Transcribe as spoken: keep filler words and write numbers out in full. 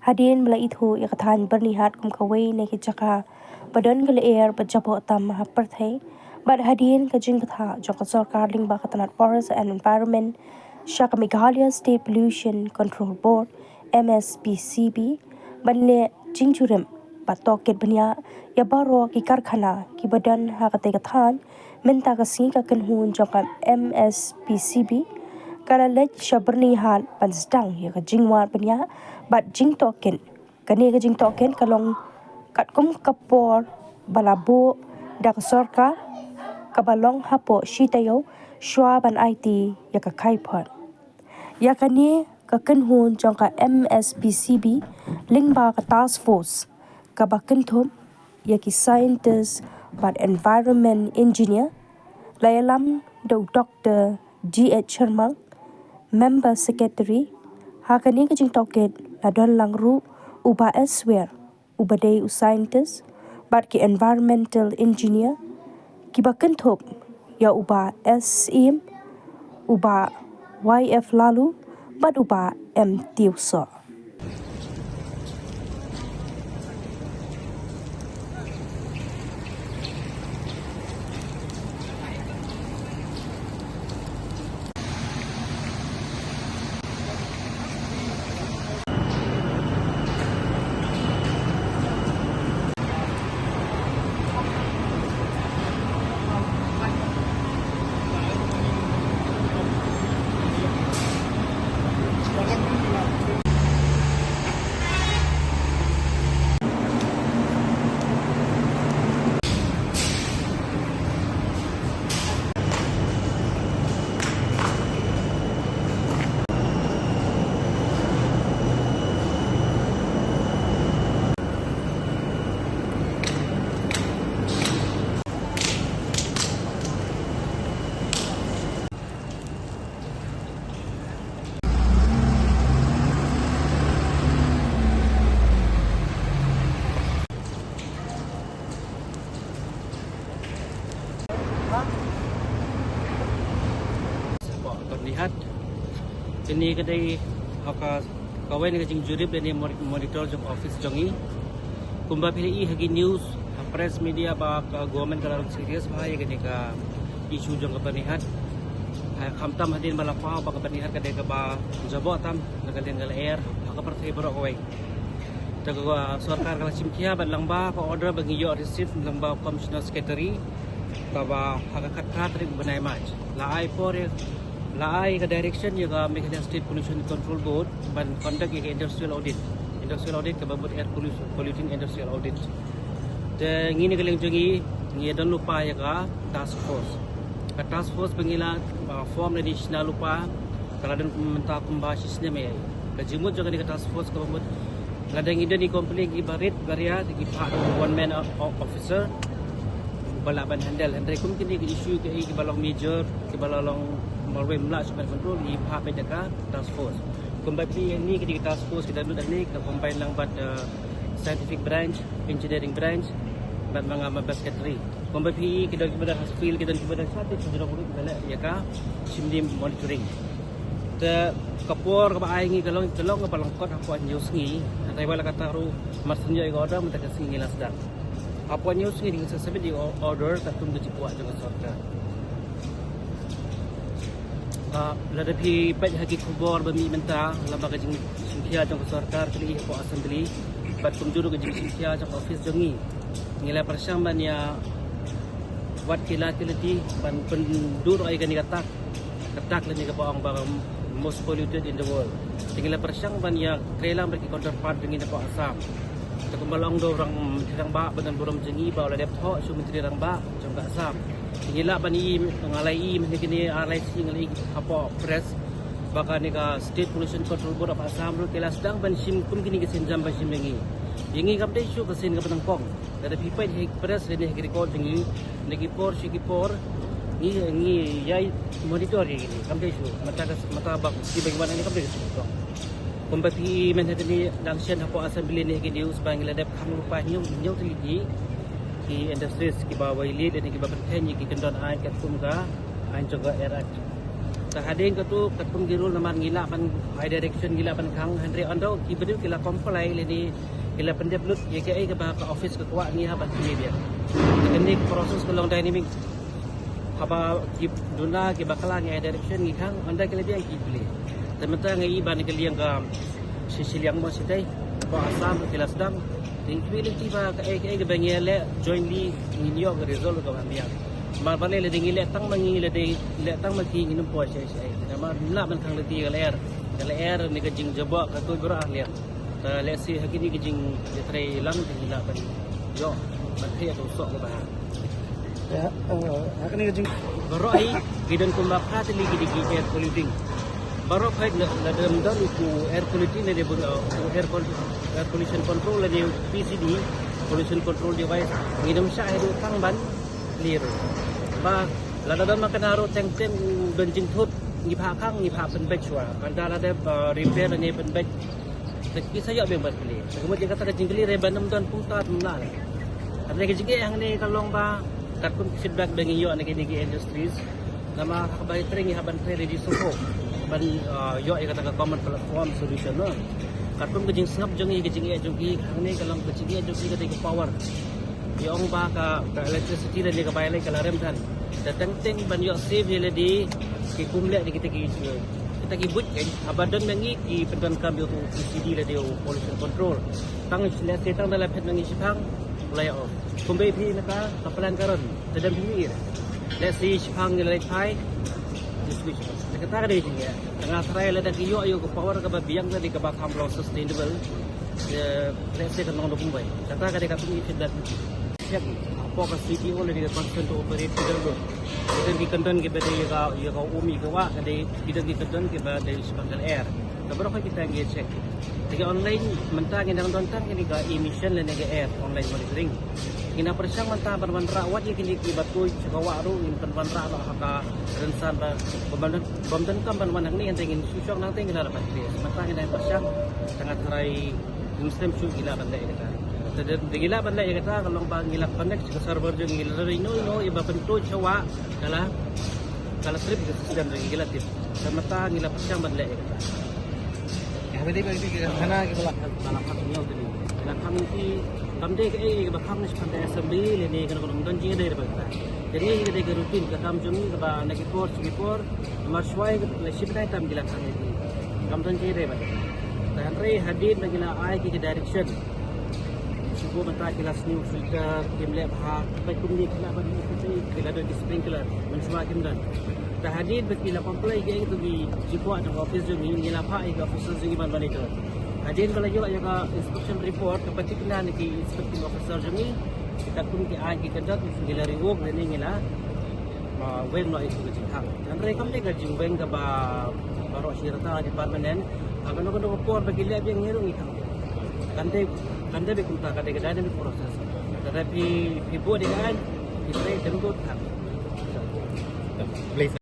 Hadien ba la ithuh ïa ka thaiñ Byrnihat kum kawei na ki jaka ba don ka lyer ba jaboh tam ha pyrthei, bad hadien ka jingbatai jong ka sorkar lyngba ka tnat Forest and Environment sha ka Meghalaya State Pollution Control Board, M S P C B, ban leh jingjurip bad tohkit bniah ïa baroh ki karkhana kiba don ha katei ka thaiñ. Mynta ka sngi ka kynhun jong ka M S P C B ka la leit sha Byrnihat ban sdang ïa ka jingwad bniah bad jingtohkit. Kane ka jingtohkit ka long katkum ka por ba la buh da ka sorkar, kaba long hapoh shi taïew shuwa ban aiti ïa ka kaiphod. Ïa kane ka kynhun jong ka M S P C B lyngba ka task force kaba kynthup ïa ki scientist bad environment engineer, la ïalam da u Doctor G H Sharma, member secretary. Ha kane ka jingtohkit la don lang ruh u Bah S Swer, uba dei u scientist bad ki environmental engineer, kiba kynthup ïa u Bah S Syiem, u Bah Y F Laloo bad u Bah M Tiewsoh. Byrnihat. Kane ka dei ha ka kawei na ka jingjurip lane moni-, monitor jong office jong ngi. Kumba phi la i ha ki news, ha press media ba ka government ka la long serious bha ïa kane ka issue jong ka Byrnihat. Ha, khamtam hadien ba la paw ba ka Byrnihat ka dei kaba jaboh tam na ka liang ka lyer ha ka pyrthei baroh kawei. Te ka sorkar ka la shim khia bad lyngba ka order ba ngi ïoh receive lyngba Commissioner Secretary, kaba ha ka khatar tarik u bnai March la ai por ïa, la ai ka direction ïa ka Meghalaya State Pollution Control Board ban conduct ïa ka industrial audit, industrial audit kaba mut air pollution, polluting industrial audit. Te ngi na ka liang jong ngi, ngi don lypa ïa ka task force. Ka task force ba ngi la, uh, form lane shna lypa, ka la don mynta kumba shi snem ïa. Ka jingmut jong kane ka task force kaba mut, lada ngi don i complain kiba rit ba ria, te ki phah one man o-, o-, officer ba lah ban handle. Hynrei kum kine ki issue kiei kiba long major, kiba la long marwei ym lah shuh ban control, ngi phah beit da ka task force. Kumba phi ïohi kine ki task force ki da lut hangne, ki da combine lang bad, uh, scientific branch, engineering branch, bad ma nga ma bad secretary. Kumba phi ïohi ki don kiba don ha field, ki don kiba don sha te sha jrong ruh kiba leh ïa ka shim monitoring. Te ka por kaba ai ngi ka long, ka long kaba lyngkot hapoh hynñiew sngi. Hynrei wat la katta ruh mar shu ïoh ïa ka order mynta ka sngi ngi la sdang. Hapoh hynñiew sngi ngi sa submit ïa ka order katkum ka jingkwah jong ka sorkar. Ah, lada phi peit ha ki khubor ba mih mynta, lyngba ka jingshimkhia jong ka sorkar, ka la i hapoh assembly, bad kumjuh ruh ka jingshimkhia jong office jong ngi. Ngi la pyrshang ban ïa wad kylla kylla ki ban pynduh ïa kane ka tak, ka tak lane kaba ong ba most polluted in the world. Te ngi la pyrshang ban ïa trei lang bad ki counterpart jong ngi na hapoh Assam. Te kumba la ong da u rang, Myntri Rangbah ba don burom jong ngi ba u la dep thoh sha u Myntri Rangbah jong ka Assam. Te ngi lah ban i, nga la i mynne kine ar lai sngi nga la i hapoh press ba kane ka State Pollution Control Board of Assam ruh ki la sdang ban shim kum kine ki sienjam ba shim ïa ngi. Ïa ngi kam dei shuh ka sien kaba nyngkong. Lada phi peit ha ki press lane ha ki record jong ngi, na ki por sha ki por ngi, ngi ïa monitor ïa kine, kam dei shuh. Mynta ka, mynta ba ki ba ngi wan hangne kam dei shuh. Kumba phi i mynhynne dang shen hapoh assembly ne ha ki news ba ngi la dep khang lypa hynñiew, hynñiew tylli ki, ki industries kiba violate lane kiba pynkheiñ ïa ki kyndon aiñ katkum ka aiñ jong ka Air Act. Hadien katu katkum ki rule namar ngi lah ban ai direction, ngi lah ban khang, hynrei ynda ki briew ki la comply lane ki la pyndep lut ïa kaei kaba ka office ka kwah, ngi hap ban plie biang. Kane ka process ka long dynamic. Haba ki duna ki bakla ngi ai direction ngi khang, ynda ki la biang ki plie. Te mynta nga i ba na ka liang ka shi shiliang mo shi tei, ba Assam ki la sdang. Te ngi lynti ba kaei kaei kaba ngi leh jointly ngin ïoh ka result kaba biang. Mar ba leh lada ngi leh tang ma ngi, lada leh tang ma ki, ngin ym poi shaei shaei. Namar ngi lah ban khang lynti ka lyer, ka lyer ne ka jingjabok ka tuid baroh ar liang. Te lehse ha kine ki jingïatreilang te ngi lah ban ïoh ban trei ïa ka soh kaba ha. Ïa, eh, ha kane ka jing- Baroh hi ki don kumba phra tylli ki dei ki air polluting. Baroh khoit la, lada ym don u air quality lane u, uh, air con-, air pollution control lane u P C D, pollution control device, ngin ym shah haduh tang ban clear. Ba lada don ma kane ruh teng teng u don jingthut, ngi phah khang, ngi phah pynbeit shuwa. Hynda lada, uh, repair lane pynbeit, te ki sa ïoh biang ban plie. Te ka mut ïa kata ka jingkylli re ban ym don kumta te ym lah. Hynrei ka jingeh hangne ka long ba katkum ki feedback ba ngi ïoh na kine ki industries, namar ha kaba trei ngi hap ban trei ready shuh ban, ah, ïoh ïa kata ka common platform solution, no. Katkum ka jingsngap jong ngi, ka jingeh jong ki hangne ka long, ka jingeh jong ki ka dei ka power. Ki ong ba ka, ka electricity lane ka bai leh ka la rem than. Te teng teng ban ïoh save ïa lade ki kum leh da kita ki, kita ki buit kein, haba don ma ngi ki pyndonkam ïa u P C D lane u pollution control. Tang lehse tang da la phet ma ngi shiphang, u la ïa off. Kumba phi naka ka plan ka rem, te dang phi mih. Lehse shiphang ngi la leit phai, te switch off. Te kata ka dei jingeh. Te nga tharai lada ki ïoh ïa ka power kaba biang, lane kaba kham long sustainable. Te lehse kan long da kumwei. Kata ka dei ka pynïaid feedback. Check hapoh ka C T O lane ka consent to operate ki don ruh. Ki don ki kyndon kiba dei ïa ka, ïa ka um ïa ka wah, ka dei ki don ki kyndon kiba dei shaphang ka lyer. Te baroh kita ngi check. Te ki online mynta ngi dang don tang kane ka emission lane ka air online monitoring. Ngi nang pyrshang mynta ban wanrah wat ïa kine kiba tuid sha ka wah ruh, ngin pynwanrah noh ha ka rynsan ba, bym don, bym donkam ban wan hangne, hynrei ngin shu shong nangta, ngi la ban plie. Mynta ngi nang pyrshang, tang nga tharai Muslim shu ngi lah ban leh ïa kata. Te da, da ngi lah ban leh ïa kata ka long ba ngi la connect ka server jong ngi, lada ino ino iba pyntuid sha wah ka la, ka la trip ka system jong ngi, ki la tip. Te mynta ngi la pyrshang ban leh ïa kata. Ka haba dei ba ki khana ki ba la, ba la kham ïa u tini. Ba la kham ïa ki, kam dei kaei ba kham ne shaphang ka assembly lane kano kano, ym don jingïadei ba kata. Kane ka dei ka routine ka kam jong ngi kaba na ki por sha ki por. Namar shuwa ïa ka leit shim bnai tam ngi la khang ïa ki. Kam don jingïadei bad. Te hynrei hadien ba ngi la ai ki ka direction, shu buh mynta ki la sniew filter, kim leh bha, peit kumne ki la ban ïa ki, ki la don ki sprinkler, mynshuwa kim don. Te hadien ba ki la comply ïa kitu ki jingkwah jong ka office jong ngi, ngi la phah ïa ka officer jong ngi ban monitor. Hadien ba la ïoh ïa ka inspection report, kaba thikna na ki inspecting officer jong ngi, kita kum ki ai ki kyndon, ngi la revoke lane ngi la, ah, weng noh ïa ka jingkhang. Hynrei kam dei ka jingweng kaba baroh shi rta, ka dei permanent. Ha kano kano ka por ba ki leh biang ngi ruh ngi khang. Kan dei, kan dei ba kumta, ka dei ka dynamic process. Lada phi, phi buh da ka aiñ, phi trei, dang dei khang. Please.